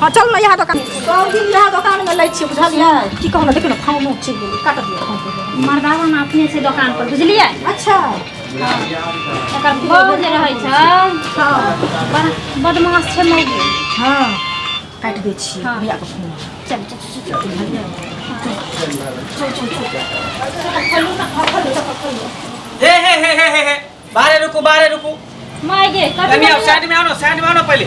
हाँ चल ना यहाँ दोकान सब दिन यहाँ दोकान में लै छियै बुझलियै की कहू ना देखियौ ना फोनो चलि गेलै काट दियौ फोन के। मर्दावा ने अपने छै दोकान पर बुझलियै अच्छा एकर बहू जे रहै छै हाँ बड़ बदमाश छै मौगी हाँ काटि दै छियै हाँ। भैया के फोन चल चल चल चल हे हे हे हे हे हे बाहरे रुकू बाहरे रुकू माय गे कथी कनी आप साइड में आओ ना साइड में आओ ना पहले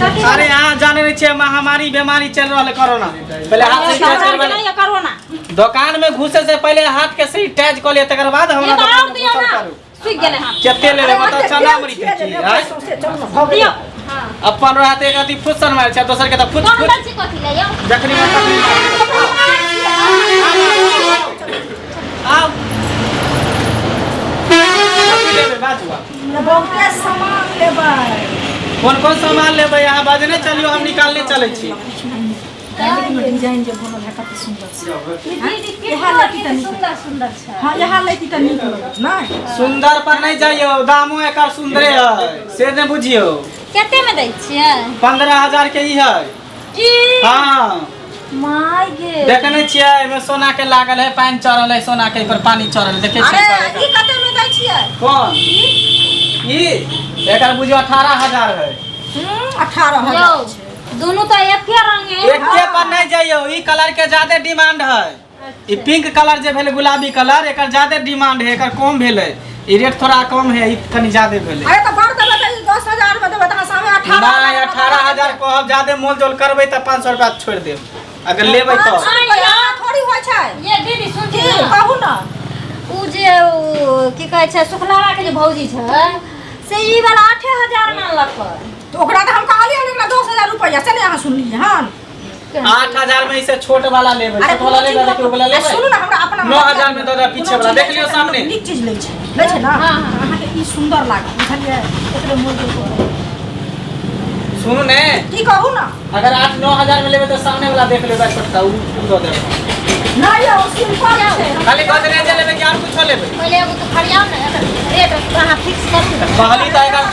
कथी अरे यहाँ जाने नहीं छे महामारी बीमारी चल रहल है कोरोना पहले हाथ से सरकार टच के करबे नहीं है कोरोना दुकान में घुसे से पहले हाथ के सैनिटाइज कर लिया तकर बाद ये हमरा तो दुकान और में दियो घुसल ना करू सूख गेलै हाथ कते लेले मतलब चना मरी के छी आँय? दियो हां अपन रहते एक अथी फुसन मारे छै दोसर के तऽ फुच कौन फुच दल छी कथी ले यौ जखनी मन तखनी आउ कथी लेबै बाजू आब। बहुते सामान लेबै कोन कोन सामान लेबै अहाँ बजने चलियौ हम निकालने चलै छी डिजाइन जे बनल है कते सुन्दर छै दीदी इएह कितना लड़की तऽ नीक सुंदर सुंदर छै हाँ इएह लैती तऽ नीक लगत नहि सुन्दर पर नहीं जाइयो दामो एकर सुन्दरे है से ने बुझियो कते में दै छियै 15,000 के ई है ई हाँ my गे देखने छियै एहिमे सोना के लागल है पानि चढ़ल है सोना के पर पानी चढ़ल है देखै अरे छियै ई कते में दै छियै कौन ई एकर बुझियो 18,000 है 18,000 यौ दुनू तऽ एके रंग है एके पर नहीं जाइयो ई कलर के ज्यादा डिमांड है ई पिंक कलर जे भेलै गुलाबी कलर एकर ज्यादा डिमांड है एकर कम भेलै ई रेट थोड़ा कम है ई कनी ज्यादा भेलै अरे तऽ बढ़ देबै तऽ ई 10,000 में देबै तऽ अहाँ सामे 18 नहीं 18,000 कहब ज्यादा मोल जोल करबै तऽ 500 रुपया छोड़ि देब अगर लेबै तऽ रुपैआ थोड़ी होइ छै ये दीदी सुन की कहू ने उ जे उ की कहै छै सुखलावा के जे भौजी छै से ई वाला 8000 मानलक तऽ ओकरा तऽ हम कहलियै ने ओकरा 10,000 रुपैआ से नहि अहाँ सुनलियै हन 8,000 में इसे छोट वाला लेबै अरे छोट वाला लेबै देखियौ वाला लेबै सुनू ना हमरा अपना 9,000 में दऽ दे पीछे वाला देख लियौ सामने नीक चीज लै छै लै छै ना हाँ, हाँ। अहाँके ई सुन्दर लागत बुझलियै एकरे मोल जोल करब। सुनू ने की कहू ना अगर 8-9 हजार में लेबै तऽ सामने वाला देख लेबै छोटका उ उ दऽ देबै नहि यौ सिंपल छै खाली गदरेज लेबै कि आर कुछो लेबै पहिले एगो तो फरियाउ ने एकर रेट अहाँ फिक्स करू ने कहली तऽ एकर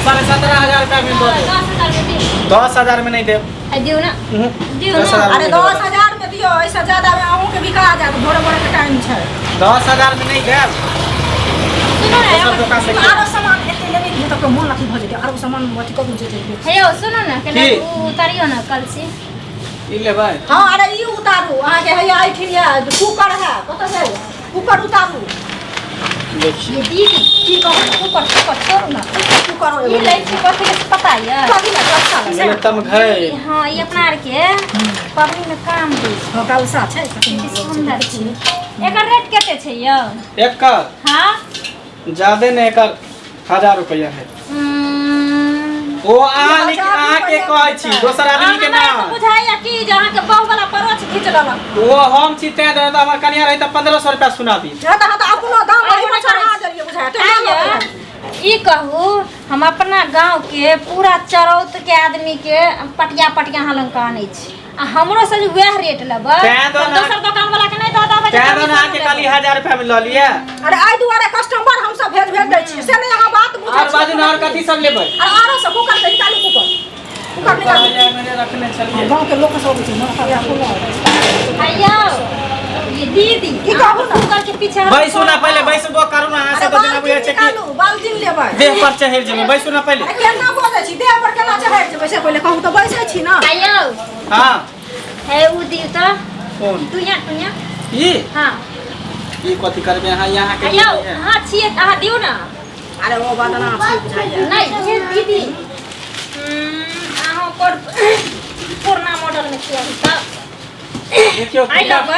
17,500 रुपया में दऽ देब 10,000 में दियौ 10,000 में नहीं देब आ दियौ ने दियौ दस ने हजार अरे 10,000 में दियौ ऐसे ज्यादा में अहूँके बिका जायत भोरे भोरे के टाइम छै 10,000 में नहीं देब सुनू ने दोसर दोकान से आरो सामान एते लेबै ने तऽ मोन अथी भऽ जेतै आरो सामान अथी करू जेतै हे यौ सुनू ने केना की? उ उतारियौ ने कलसी ई लेबै हाँ अरे ई उतारू अहाँके हैया एहिठिन यऽ कुकर है कतऽ छै कुकर उतारू देखिए ये दीदी की कहू कुकर कुकर छोड़ू ने कुकर ई लै छी कथी के पता यऽ कथी लए अच्छा लए ये तम घै हँ ई अपना आर के पबनी में काम दै छै हँ कलसा छै कते सुन्दर छै एकर रेट कते छै यौ एकर हँ ज्यादे ने एकर 1000 रुपया है ओ अहाँ लिख हजार अहाँ के रुपैआ कहै छी दोसर आदमी के ना बुझाइया कि जे अहाँके बहु वाला परोछ घीच लेलक ओ हम छी तें दुआरे तऽ हमर कनिया रही तऽ 1500 रुपया सुना दी हँ तऽ अहाँ तऽ अपनो दाम ओहि पर चढ़ा देलियै बुझाइया तें आइये, लऽ लेबै। ई कहू हम अपना गांव के पूरा चरौत के आदमी के पटिया पटिया अहाँ लग आनै छी आ हमरो से जे वएह रेट लेबै तें दो तऽ ना- दोसर दोकान वाला के नहि दऽ देबै जे तें दुआरे कमीशन अहाँके लेबै। कहली 1000 रुपया में लऽ लिअ अरे एहि दुआरे कस्टमर हमसब भेज भेज दै छियै से नहि अहाँ बात बुझै और बाजू ने और कथी सब लेबै अरे आरो सब कुकर के निकालू कुकर कुकर निकालू मेरे रखने छलियै गाँव के लोक सब अबै छै ने ओकरा कोनो आइयौ ये दीदी की कहू ना? कुकर के पीछे हम बैसू ना पहिले बैसबो करू ना अहाँ अरे सब तऽ जेना बाल्टीन बुझै छै कि निकालू बाल्टीन लेबै देह पर चढ़ि जेबै बैसू ना पहिले अरे केना बजै छी देह पर केना चढ़ि जेबै से पहिले कहू तऽ बैसै छी ना आइयौ हाँ हे उ दियौ तऽ कोन टुइया टुइया ई हाँ ई कथी करबै अहाँ यहाँ के आइयौ अहाँ छियै तऽ अहाँ दियौ ने अरे ओ बदना छै बुझाइया नहि ये दीदी अहाँ पर पुरना मॉडल में छियै अभी तऽ देखियौ आइ लग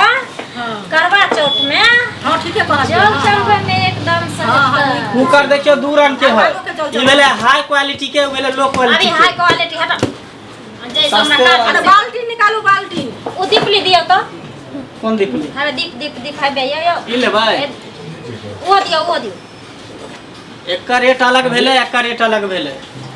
करवा चौथ में हाँ ठीके कहलियै जल चढ़बै में एकदम से हाँ, हाँ, हेतै। कुकर देखियौ दू रंग के है आलू के जल ई भेलै हाई क्वालिटी के ओ भेलै लो अभी क्वालिटी हाई के क्वालिटी हटा जैसे हमरा सस्ते काज अरे बाल्टीन निकालू बाल्टीन ओ दीपली दियौ तऽ कोन दीपली हमे दीप दीप दीप हाय यौ यौ ई लेबै ओ दियौ ओ दियौ एकर रेट अलग भेलै एकर रेट अलग भेलै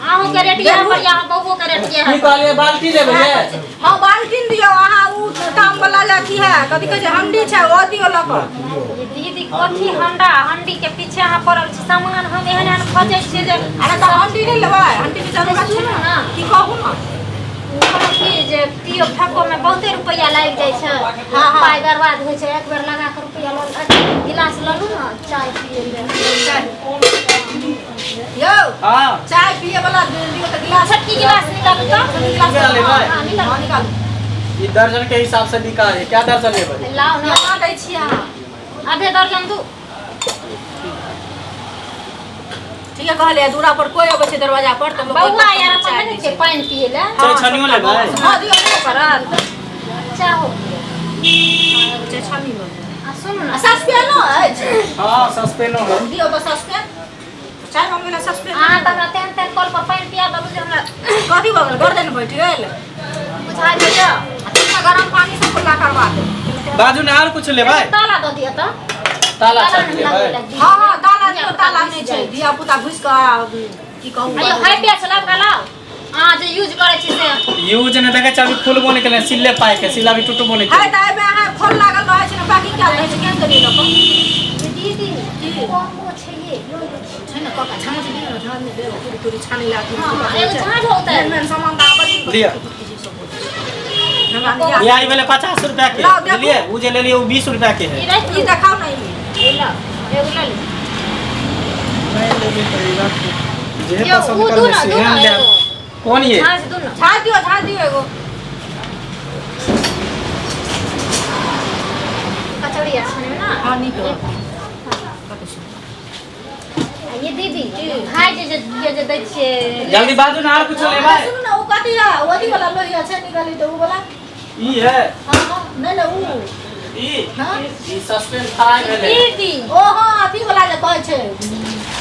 अहूँ के रेट इएह पर यहाँ बबुओ के रेट इएह की कहलियै बाल्टी लेबै ये हाँ बाल्टीन दियौ अहाँ उ ताम वाला जे अथी है कथी कहै छै हंडी छै ओ दियौ लऽ कऽ ये दीदी कथी हंडा हंडी के पीछे अहाँ पड़ल छी सामान हम एहन एहन खोजै छियै जे अरे तऽ हंडी नहि लेबै हंडी के जरूरत छै सुनू ने ना। की कहू ने कहलहुँ की जे पियो फेको में बहुते रुपैआ लागि जाइ छै। हाँ, हाँ। पाइ बर्बाद होइ छै। एक बेर लगा कऽ रुपैआ लऽ गिलास लऽ लू ने चाय पियै लए। यौ हाँ चाय पिए वाला दियौ तऽ गिलास। छोटकी गिलास निकालू तऽ। गिलास निकाल लेबै? हाँ, निकालू। हाँ, निकालू। ई दर्जन के हिसाब से बिका है, क्या दर्जन लेबै? लाउ ने। केना दै छियै अहाँ? आधे दर्जन दू। ठीक है कहलियै, दूरा पर कोई अबै छै दरवाजा पर तऽ लोक बौआ यार अपन चाय नहि दै छै पानि पियै लए। चाय छानियो लेबै? हाँ दियौ दियौ। पड़ल चाहो। चाय छानी लऽ लेबै। आ सुनू आ ने, सस्पेनो अछि? हाँ सस्पेनो है। दियौ तऽ सस्पेन, चाय मङ्गेला सस्पेन। अहाँ तऽ हमरा तेहन तेहन कल पर पानि पिया देलहुँ जे हमरा कथी भऽ गेल? गर्दन बैठ गेल? बुझा गेल। आ तिनका गरम पानी से कुल्ला करवा दे। बाजू ने, आर कुछ लेबै? ताला दऽ दिअ तऽ। ताला ताला छापि नहि लेबै? लगबै लए दिअ। हाँ हाँ, ताला दियौ। ताला नहि छै, धिया पुता घुसि कऽ की कहू। अयो हाई पेच लबका लाउ, अहाँ जे यूज करै छी से। यूज नहि देखै छै, अभी खुलबो नहि केलै, सिल्ले पाइ के सिल्ला भी टूटबो नहि है केलै। तऽ एहिमे अहाँ खोल लागल रहै छै ने, पैकिंग कयल रहै छै, केहन देलियै लऽ कऽ? दीदी की? कम्बो छै ये लो लो। छै ने कका, झाँझ दियौ ने, झाँझ नहि देब पूरी तूरी छानै लए। हाँ, हाँ, एगो झाँझ होतै। मेन मेन सामान तऽ आबै छै। लिअ। हमरा नहि याद। या ई भेलै 50 रुपया के। लाउ, देखू। बुझलियै? ओ जे लेलियै ओ 20 रुपया के है। ई राखि ई लू। देखाउ ने ई। ई लाउ, एगो लऽ लिअ। जे यौ, पसंद उ दू करबै ना, से दू ना हम लेब। एगो। कोन ये? झाँझ दू ना। झाँझ दियौ, झाँझ दियौ एगो। कचौड़ी आर छानैमे ने। हाँ नीक रहत। आ ये दीदी भाय जे जे जे जे दै छियै। जल्दी बाजू ने, आर कुछ लेबै? सुनू ने, ओ कथी है? ओ अथी वाला लोहिया छै, निकाली तऽ ओ वाला। ई है? हाँ हाँ, नहि नहि, ओ ई हाँ। ई सस्पेंस फ्राई भेलै। दीदी ओ हाँ, अथी वाला जे कहै छै।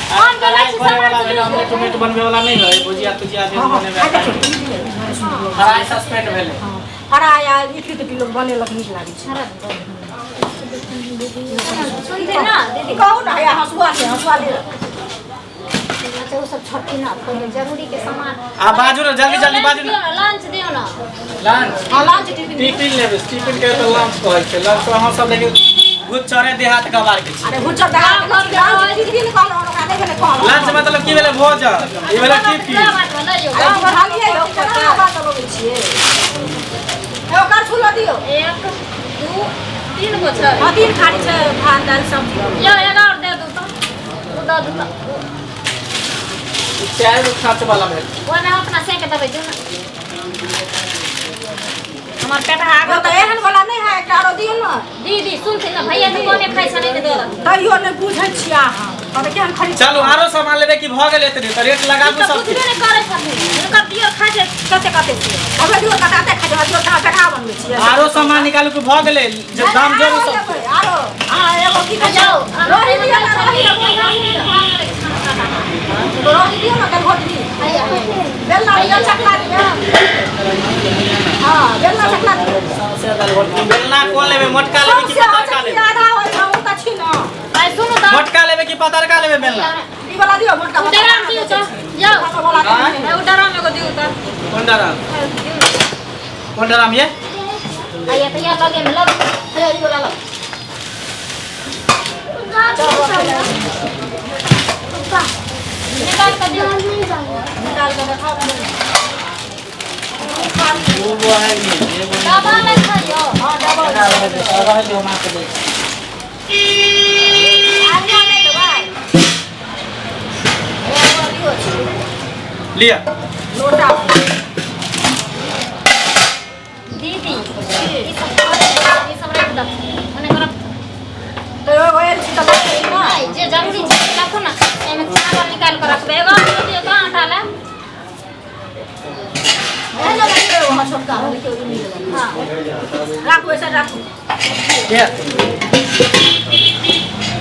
कोन बोलै छी? बनबै वाला सामान भेलै, ऑमलेट उमलेट बनबै वाला नहि है, भुजिया तुजिया जे हाँ हाँ बनेबै। खाइ देखियौ। फ्राई सस्पेंड भेलै। हाँ, फ्राई आ इडली तिडली लोक बनेलक, नीक लागै छै। सुनते ना दीदी? कहू ने, हैया हँसुआ छै, हँसुआ ले। अच्छा ओ सब छोटी ना, पहिले जरूरी के सामान। आ बाजू ने, जल्दी जल्दी बाजू ने। लंच दियौ ना। लंच? हाँ, लंच टिफिन। टिफिन लेबै? टिफिन के तऽ लंच कहै छै। लंच अहाँ सब लेकिन भूत चढ़े देहात गवार के छी। अरे भुज्जर दहा के लंच टिफिन कहलहुँ, ओकरा नहि भेलै कहलहुँ। लंच मतलब की भेलै? भोजन। ई भेलै टिफिन। बात भेलै यौ। अरे बुझलियै यौ, केना बात लगै छियै? एगो करछुल लऽ दियौ। एक दू तीन गो छै। हाँ, तीन खाली छै, भात दालि सब्जी। यौ एगो और दे दू तऽ, ओ दऽ दू तऽ। ई चारि गो खाँच वाला भेल। ओहिमे हम अपना सेक देबै, दियौ ने, हमर पेट आगो आगो। तऽ एहन वाला नहि है, एकटा आरो दियौ ने। दीदी सुनथिन ने, भैया तऽ कमे खाइ छै, नहि तऽ दऽ देथिन। तैयो नहि बुझै छियै अहाँ, कहबै केहन खरीद। चलू, आरो सामान लेबै कि भऽ गेलै एतने? तऽ रेट लगाबू तऽ सबके। बुझबे नहि करै छथिन, हुनकर दियौ खाइ छै कते कते से। हमरा दियौ, कटाते खाइ छै, दियौ कहाँ पेठा बनबै छियै। आरो सामान निकालू कि भऽ गेलै? जे दाम जोड़ू आरो सबके। लेबै, आरो हाँ, एगो की कहै छै? यौ रोही दियौ ने, रोही लेबै, रोही दियौ। रोही दियौ ने, दालि घोटनी बेलना दियौ, चकला दियौ, हाँ बेलना चकला दियौ। सौंसे दालि घोटनी। बेलना कोन लेबै? मोटका लेबै कि सौंसे होइ पतरका छै कि लेबै? आधा होइ छै, ओ तऽ छी ने। आइ सुनू तऽ। मोटका लेबै कि पतरका लेबै बेलना? ई वाला दियौ, मोटका। डराम दियौ तऽ यौ। वाला। आँय? एगो डराम एगो दियौ तऽ। कोन डराम? कोन डराम ये? आइया तऽ या लगे मे लग। हे, ई वाला लग। निकाल कऽ दियौ। निकाल कऽ देखाउ। वो वो है ये ये वो। डबा नहि छै यौ। हाँ, डबल। रह लियो, माँ के दै छी। आरिया नहि लेबै? हे, एगो दियौ छी। लिअ। लोटा। दीदी ई सब ई सब राखि दऽ ओने करब। तऽ एगो आयल छी तऽ लऽ लेबै ने। नहि, जे जरूरी छै से राखू ने, एहिमे चावल निकालि कऽ रखबै। एगो और दियौ तऽ आटा लए। एहन वाला दियौ, हाँ छोटका वाला देखियौ, ई नीक लगै। हाँ। राखू, ऐसे राखू। के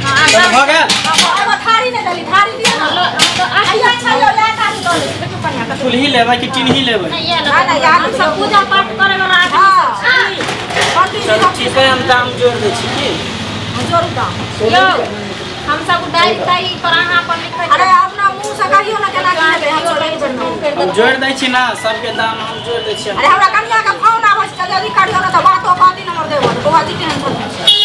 हाँ चलू, भऽ गेल। हाँ, एगो थारी नहि देली, थारी दियौ ने। हाँ, आइया अच्छा यौ, इएह थारी लऽ लेबै, देखियौ कनिया कते। फुलही लेबै कि टिनही लेबै? नहीं ये ना, ना, याद हम सब पूजा पाठ करे वाला आदमी हाँ। सब छी। पंडीजी चलू सब। ठीक है, हम दाम जोड़ दै छी की। जोड़ू दाम। यौ हम सब डायरी ताई पर अहाँ पर लिखै। अरे अपना मुँह से कहियौ ने, केना की लेबै, हम सब नहि जनबै। हम जोड़ दै छी ने, सबके दाम हम जोड़ दै छी। अरे हमरा कनिया के फोन आबै छै, जल्दी करियौ ने तऽ बातो कहती हमर देवर बौआ जी केहन छथिन।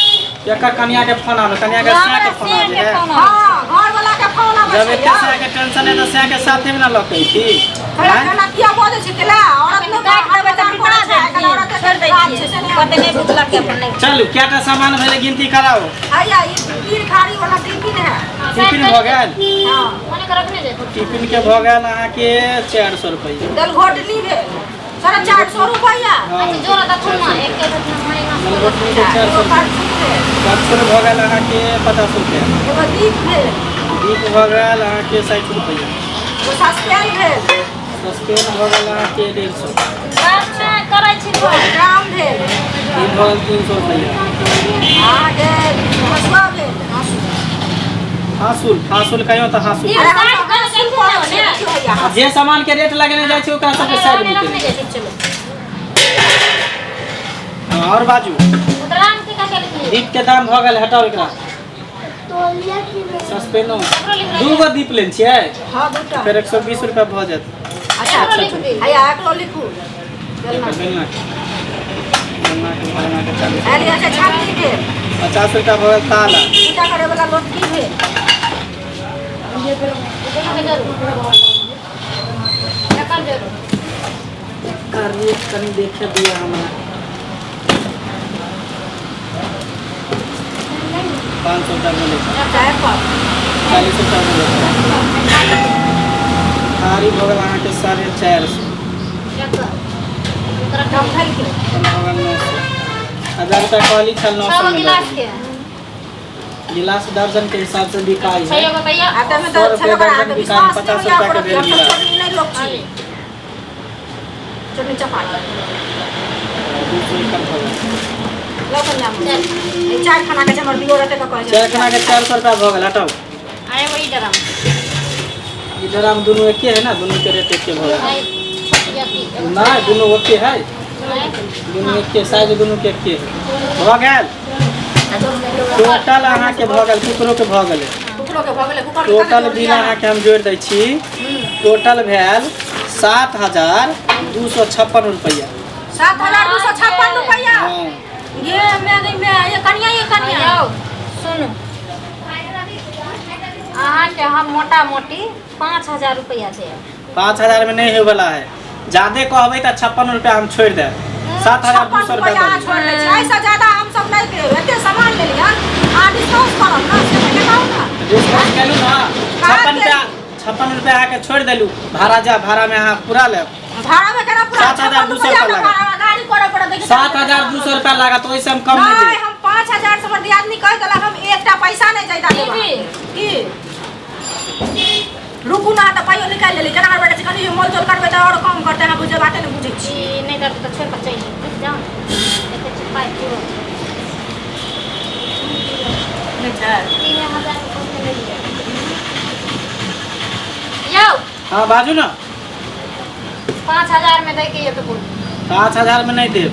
एकर कनिया के फोन आबै? कनिया के सैं के फोन आबै है? हाँ, घर वाला के फोन आबै जब छै। एते सैं के टेंशन है तऽ सैं के साथे में ना लऽ के अइती। थोड़ा खाना किया बजै छै केला औरत लोग काटि देबै तऽ हाट पिटा बाजार करै छै, जायत। आइ काल्हि औरत छोड़ि दै राज छियै। छै, से नहि कहतै नहि बुझलक अपन नहि। चलू कएटा सामान भेलै गिनती कराउ। हैया ई तीन खाड़ी वाला टिफिन है। टिफिन भऽ गेल। हाँ। मने के रखने जाय। टिफिन के भऽ गेल अहाँके 400 रुपैआ। दलघोटनी भेल 450 रुपैआ। हँ। अच्छा जोड़ा दथुन ना एक के दथुन मने ना। दलघोटनी के एगो 400 करछुल भेल। करछुल भऽ गेल अहाँके 50 रुपैआ। एगो दीप भेल। दीप भऽ गेल अहाँके 60 रुपैआ। एगो सस्पेन भेल। सस्पेन भऽ गेल अहाँके 150। बात नहि करै छी एगो ड्राम भेल। ई भऽ गेल 300 रुपैआ। अहाँके हँसुआ भेल। हाँसुल हाँसुल कहियो तऽ हाँसुल। दीप अरे साइड हम कऽ हँसुल के कहै रखने छियै, ने। देखियौ हैया। जे सामान के रेट लगेने जाइ छै ओकरा सबके साइड ओने में रखने जाइ छै, चलू। हँ, आओर बाजू। ड्राम के कते लिखलियै? दीप के दाम भऽ गेल, हटाउ एकरा। सस्पेनो ओकरो लिख दू गो दीप लेने छियै। हाँ दूटा। फेर 120 रुपैआ भऽ जायत। अच्छा एकरो लिख दियौ। हैया एकरो लिखू। बेलना। एकर बेलना के बेलना के बेलना के 40। आयल अच्छा छाती भेल। 50 रुपैआ भऽ गेल ताला। पूजा करे वाला लोटकी भेल। एकर जरूर। एकर जरूर। एकर रेट कनि देखे दिअ हमरा। 500 रुपैआ मिलै छै। चाय पर 40 रुपैआ मिलै छै। थारी भऽ गेल अहाँके 450। एकर। ओकरा डम्फल के भऽ गेल 900। 1000 रुपैआ कहली छल 900 छओ में गिलास के। गिलास दर्जन के हिसाब से बिकाइ है। छओ गो तैयार। आ तमे 100 तऽ रुपैआ छेबे करा दर्जन तऽ बिकाइ, विश्वास 50 नहि होइया रुपैआ के ओकरा भेल हम गिलास। चटनी नहि लोक छी। चटनी चपाटी। 200 एकर भऽ गेल। लऽ कऽ जाम। ई चारि खाना के छै हमर दियो रहतै तऽ कहै छै। चारि खाना के 400 रुपैआ भऽ गेल, हटाउ। आ एगो ई ड्राम। ई ड्राम दुनू एके है ना, दुनू के रेट एके भऽ गेल। आई छोटी अथी एगो। नहि दुनू ओके है, नहीं। दुनू एके साइज, दुनू के एके है। भऽ गेल टोटल अहाँके भऽ गेल, कुकरो के भऽ गेलै। कुकरो के भऽ गेलै। कुकर के टोटल बिल अहाँके हम जोड़ि दै छी। टोटल भेल 7256 रुपैआ। 7256 रुपैआ। हँ। गे मैं गई मैं ये कनिया ये कनिया। यौ सुनू, अहाँके हम मोटा मोटी 5000 रुपैआ देब। 5000 में नहीं होयवला है, ज्यादे कहबै तऽ 56 रुपैआ हम छोड़ि देब। 7200 56 रुपैआ रुपैआ दऽ अहाँ दियौ। छोड़ि दै छी, एहिसँ ज्यादा हम सब नहि देब। एते सामान लेलियै अहाँ डिस्काउंट करब ना, से तऽ देखाउ ना। डिस्काउंट केलहुँ ना। कहाँ 56 रुपैआ 56 रुपैआ अहाँके छोड़ि देलहुँ। भाड़ा जा भाड़ा में अहाँ पूरा लेब। भाड़ा में केना पूरा? 7200 56 रुपैआ रुपैआ लागत। भाड़ा गाड़ी करऽ पड़त देखियौ। 7200 रुपैआ लागत, ओहिसँ हम कम नहि नहि देब। हम 5000 से हमर दियादनी कहि देलक, हम एकटा पैसा नहि ज्यादा देब। दीदी। की रुकू ना तऽ पाइयो निकालि लेली। केना करबै छै कनि मोल तोल करबै तऽ आओर कम करतै। अहाँ बुझै बाते नहि बुझै छी। ई नहि करतै तऽ छोड़ि कऽ चलि जेबै। जाउ ने, देखै छी पाइ पूरो छै। नहि छै। 3000 के पैसा लेलियै। यौ हँ बाजू ना। 5000 में दैके यऽ तऽ बोलू। 5000 में नहीं देब।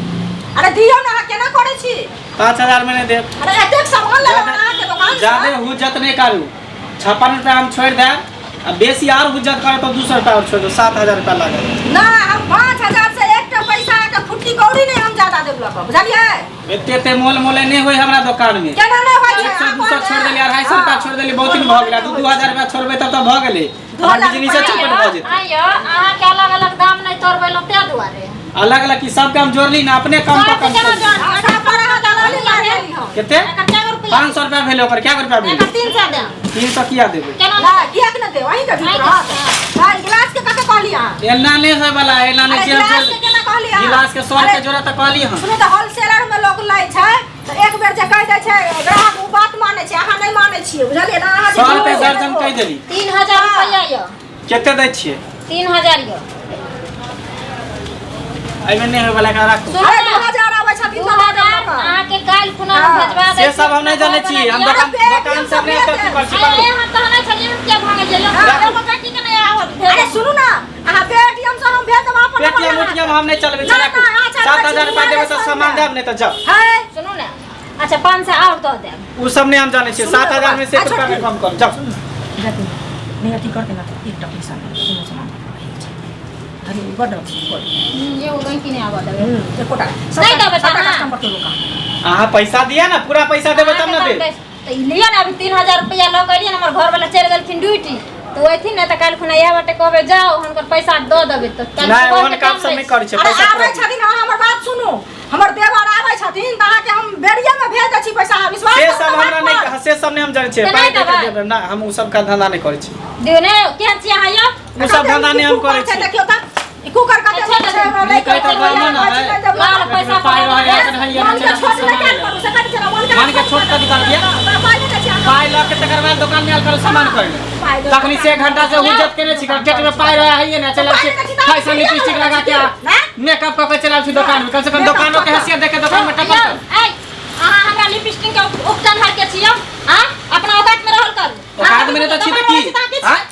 अरे दियौ ने, अहाँ केना करै छी? 5000 में नहीं देब। अरे एतेक सामान लेलहुँ अहाँके दोकान से। ज्यादे हुज्जत नहीं करू, 56 रुपैआ हम छोड़ि देब। आ बेसी आर हुज्जत करब तऽ 200 रुपैआ आओर छोड़ि देब। 7000 रुपैआ लागत। नहि हम 5000 से एकटा पैसा एकटा फुट्टी कौड़ी नहि हम ज्यादा देब लऽ कऽ, बुझलियै? एते एते मोल मोले नहि होइ हमरा दोकान में। केना नहि होइ छै? 100 200 छोड़ि देलियै, 250 रुपैआ छोड़ि देलियै, बहुत दिन भऽ गेलै। 2-2 हजार रुपैआ छोड़बै तब तऽ भऽ गेलै, हमर 2000 बिजनेसे रुपैआ। चौपट भऽ जेतै। आइयो अहाँके अलग अलग दाम नहि तोड़बेलहुँ ताहि दुआरे। अलग अलग की सबके हम जोड़ली ना, अपने कम कऽ सबके कम केना छोड़ली। जोड़? हाँ, सब पर अहाँ दलाली मारि हम। कते? एकर 4 रुपैआ। 500 रुपैआ भेलै, ओकर क्या रुपैआ एकर भेलै? 300 देब। 300 किया देबै? केना? नहि किएक नहि देब? अहीँके झूठ अहीँके, रहत। हाँ, गिलास के कते कहली अहाँ? एना नहि होय वाला, एना नहि अरे छै। हम गिलास के केना कहली अहाँ? गिलास के 100 अरे रुपैआ जोड़ा तऽ कहली हम। सुनू तऽ, होलसेलर में लोग लै छै तऽ एक बेर जे कहि दै छै ग्राहक ओ बात मानै छै, अहाँ नहि मानै छियै, बुझलियै ने? अहाँ जे 100 रुपैआ दर्जन कहि देली। 3000 रुपैआ यऽ। कते दै छियै? 3000 यऽ। एहिमे नहि होय वाला, एकरा राखू। सुनू अरे ने, 2000 आबै छथिन दू तऽ दऽ हजार देब लऽ कऽ। अहाँके काल्हि खुना हम हाँ। भेजवा दै से सब हम नहि जानै छी। हम दोकान अरे दोकान सब नहि पेटीएम एतऽ सब करै छी। अरे पकड़ू। हम कहने छलियै, हम किया भागल जइयै? हाँ। एगो बेटी के नहि आवत। अरे सुनू ना, अहाँ पेटीएम से हम भेज देब अपन नंबर पेटीएम अहाँके। उटीएम हम नहि चलबै छी। ना, राखू। ना, अहाँ चलबै 7000 छी, रुपैआ देबै तऽ सौ सामान रुपैआ। देब, नहि तऽ जाउ। है सुनू ने, अच्छा 500 आओर दऽ देब। ओ सब नहि हम जानै छियै। 7000 में से 1 अच्छा, रुपैआ नहि ठीक। कम कर, जाउ। जाते नहि अथी करते ना तऽ एकटा पैसा नहि कोनो सामान अरे बड्ड अथी बड्ड। एगो गैंकी नहि आबऽ देबै। एकोटा नहि देबै तऽ सबटा अहाँ। कस्टमर के रोका। अहाँ पैसा दिअ ने, पूरा पैसा देबै तब ने अहाँके देब। तऽ ई लिअ ने, अभी 3000 रुपैआ लऽ कऽ एलियै ने, हमर घरवला चलि गेलखिन ड्यूटी। तऽ ओ अयथिन ने तऽ काल्हि खुना इएह बाटे कहबै जाउ हुनकर पैसा दऽ देबै तऽ काल्हि नहि सुबहके ओहन काम टाइम सब नहि रहै करै छै अरे पैसा आबै तुरंत। छथिन, अहाँ हमर बात सुनू, हमर देवर आबै छथिन तऽ अहाँके हम बेरिये में भेज दै छी पैसा, अहाँ विश्वास से करू सब ना हमरा बात नहि पर। से सब नहि हम जानै छियै तऽ पाइ नहि दे के देबै? देबै ना हम उ सब का धंधा नहि करै छी। दियौ ने केहन छी अहाँ यौ? उ सब धंधा नहि हम करै छी। देखियौ तऽ ई कुकर कते अच्छा, छै हमरा लै के निकलि तऽ गामो ने है। लाल पैसा पाइ रहै है, पर है, मन के चला छोट सामान नहि ले। करू से कट चला मन के मन के छोट कथी कर दिया? पाइ नहि दै छी अहाँ। पाइ लऽ के तकर बाद दोकान में आयल करू सामान खरीदे पाइ दे। तखनी से घंटा से हुज्जत केने छी पेट में पाइ रहे है ने चला छी पाइ दै छी तऽ फैशन लिपस्टिक लगा के ना? मेकअप कऽ के चला छी दोकान में कम से कम दोकानो के हैसियत देख के दोकान में टपक यौ, कर ऐ, अहाँ हमरा लिपस्टिक के उपटन हर के छी यौ आ अपना औकात में रहल करू। औकात में रहै तऽ छी तऽ की? आँय?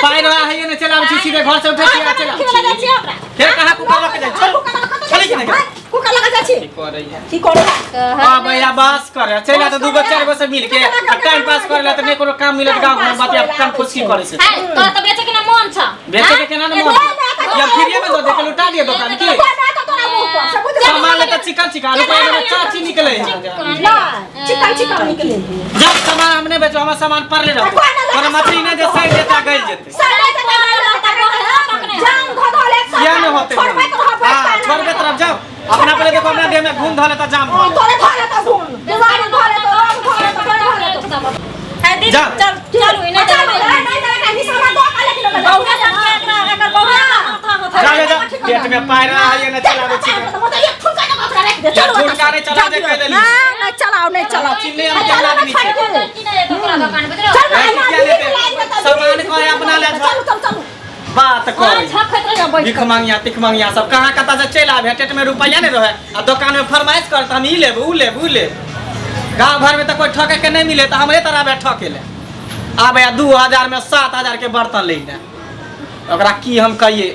पाइ रहे है ने चला छी सीधे घर से उठे छी आ चला छी हमरा फेर कहाँ कुकर लऽ के जाइ छोड़ कुकर लगा चलै कि नहि? कुकर लगा जाइ छी की करै है की करै आ भैया बस करे चलि आ तऽ दूगो चारि गो से मिल के आ टाइम पास करे ला तऽ नहि कोनो काम मिलत गाँव घर बात कान फुसकी करे से है तोरा तऽ बेचे के ना मोन छ। बेचे के केना ने मोन या फ्रीए में दऽ दे के लुटा दिए दोकान की सामान ले तऽ चिकन चिकन रुपया में चाची निकले है चिकन चिकन निकले जब सामान हम नहि बेचो हमर सामान पर ले रहो कोनो मछली नहि जे सड़ि जेतै आ गलि जेतै किया नहि होतै हाँ छोड़बे तरफ जाओ अपना पहले देखो अपना देह में घूम धऽ लेता जाम धऽ दीदी जा। चल चलू इने बहुते सब एकरा एकर बहुते माथा होता जा जा जा पेट में पाय रहा है ने चलाबै छी झुनका नहि चला दे कहि देली नहीं चलाओ नहीं चलाओ चिन्ने हम के आदमी छै की नहि तोरा दोकान बुझलो चल ना, किया लेते? सामान कहे अपना ले चलू चलू चलू बात करै झखैत रहियो बैठ भिख मांगिया तिख मांगिया सब कहाँ कतऽ से चलि आबे टेट में रुपैआ नहि रहे आ दोकान में फरमाइश करत हम ई लेब ऊ लेब ऊ लेब गाँव घर में तऽ कोई ठके के नहीं मिले तऽ हमरे तरह आबे ठके ले आबे 2000 में 7000 के बर्तन ले ले ओकरा की हम कहिए।